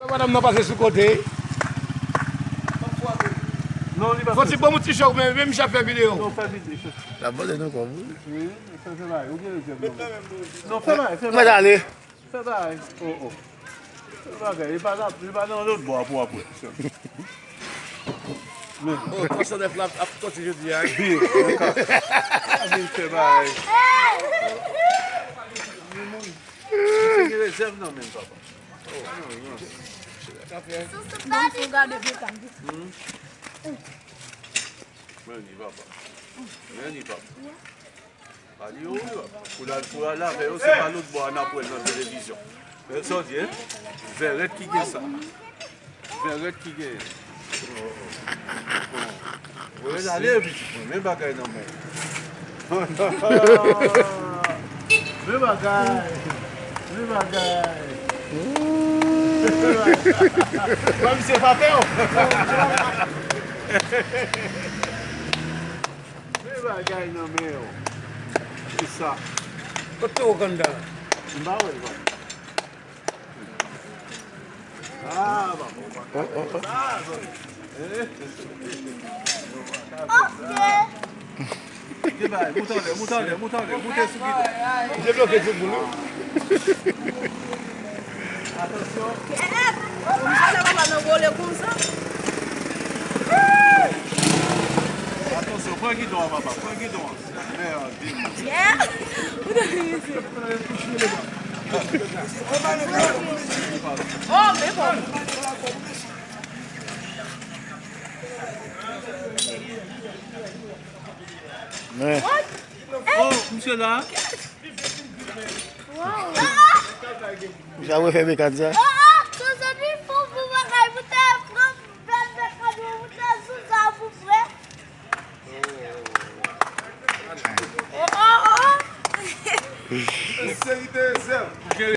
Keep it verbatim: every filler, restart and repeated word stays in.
Madanm nan pase sou kote. Non, li pa fè. Fò ti bon ti chòk, men, men misye ap fè videyo. Non, fè videyo. L ap vòlè nan kò m wi. Wi, fè, fè bagay. Ou gen rezèv non. Non, fè bagay, fè bagay. Mwen ale. Fè bagay. Oh, oh. Fè bagay. Li pa la, li pa nan lòt bò a pou w ap wè. Oh, twa san nèf la ap sòti jodi a. Wi, ankò. Vin fè bagay. Misye gen rezèv nan men l, papa. Oh, non, non. Donk, pou gade vye kann. Hmm. Men li, papa. Men li, papa. Pa di yo, wi, papa. Pou l al, pou l al avè yo, se pa lòt bò a n ap wè l nan televizyon. Men sa w di, en? Vèrèt ki gen sa. Vèrèt ki gen. Wè l ale, pitit mwen. Men bagay nan men. Men bagay. Men bagay. Wè misye pa pè w. Men bagay nan men w. Ki sa? Kote Wakanda? M pa wè l, papa. Ah, papa. Ah, papa. Eh? Ok. Ki bay? Moute anlè, moute anlè, moute anlè, moute sou gidon. Debloke tout moun, wi. Atansyon. Kèt! Misye sa papa nan vole konsa. Atansyon, pran gidon an, papa, pran gidon an. Mèdi. Yeah. Oh, men bon. Men. Oh, misye la. Misye ap refè mekan sa. Oh, oh, Joseph, li fou pou bagay, pou te pran bèl mekan, pou te sou sa, pou frè. Oh, oh, oh. Yon seri de rezèv.